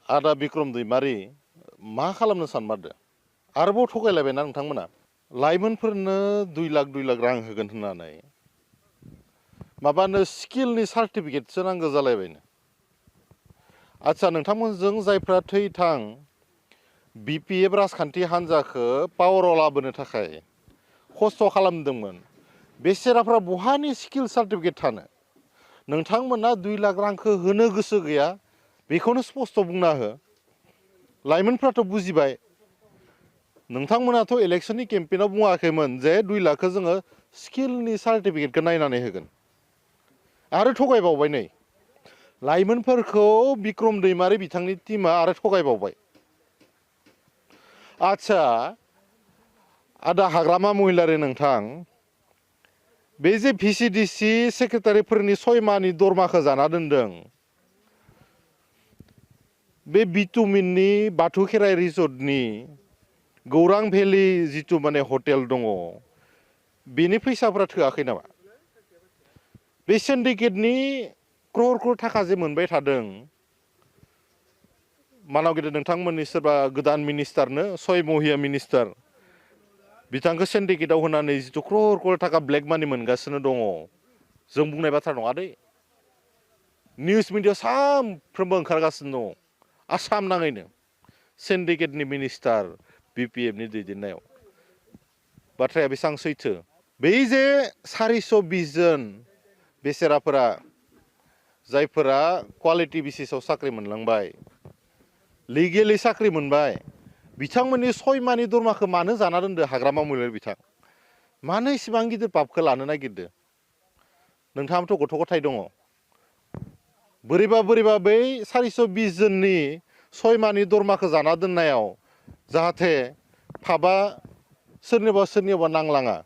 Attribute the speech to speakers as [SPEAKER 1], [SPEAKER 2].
[SPEAKER 1] आदा बिक्रम दैमारि मा खालामनो सानमारदो आरोबाव थगायलायबायना नोंथांमोना लाइमोनफोरनो 2 लाख रां होगोन होननानै माबानो स्किलनि सार्टिफिकेटसो नांगौ जालायबायनो आच्छा नोंथांमोनजों जायफ्रा थैथां बिपिएफ राजखान्थि हान्जाखौ पावाराव लाबोनो थाखाय खस्थ' खालामदोंमोन बेसेराफ्रा बहानि स्किल सार्टिफिकेट थानो नोंथांमोना 2 लाख रांखौ होनो गोसो गैया बेखौनो स्पष्ट बुंना हो लाइमोनफ्राथ' बुजिबाय नोंथांमोनाथ' इलेक्शननि केम्पेइनाव बुङाखैमोन जे 2 लाखखौ जोङो स्किलनि सार्टिफिकेटखौ नायनानै होगोन आरो थगायबावबाय नै लाइमोनफोरखौ बिक्रम दैमारि बिथांनि टीमा आरो थगायबावबाय आच्छा आदा हाग्रामा महिलारि नोंथां बे जे भिसिडिसि सेक्रेटारिफोरनि 6 माहनि दरमाखौ जाना दोनदों बे बिटुमिननि बाथौ खेराइ रिजर्टनि गौरां भेलि जितु माने हटेल दङ बेनि फैसाफोरा थोआखै नामा बे सिन्डिकेटनि क्रर थाखा जे मोनबाय थादों मानाव गेदेर नोंथांमोननि सोरबा गोदान मिनिस्टारनो 6 महिला मिनिस्टार बिथांखौ सिन्डिकेटआव होनानै जितु क्रर थाखा ब्लेक मानि मोनगासिनो दङ जों बुंनाय बाथ्रा नङा दै निउस मिडियाआव सानफ्रोमबो ओंखारगासिनो दङ आसाम नाङैनो सिन्डिकेटनि मिनिस्टार बिपिएफनि दैदेननायाव बाथ्राया बेसेबां सैथो बै जे 420 जन बेसेराफोरा जायफोरा क्वालिटि बेसिसाव साख्रि मोनलांबाय लिगेलि साख्रि मोनबाय बिथांमोननि 6 माहनि दरमाखौ मानो जाना दोनदो हाग्रामा महिलारि बिथां मानो इसिबां गिदिर पापखौ लानो नागिरदो नोंथाङाबोथ' गथ' गथाय दङ बोरैबा बै 420 जननि 6 माहनि दरमाखौ जाना दोननायाव जाहाथे पापआ सोरनिबा नांलाङा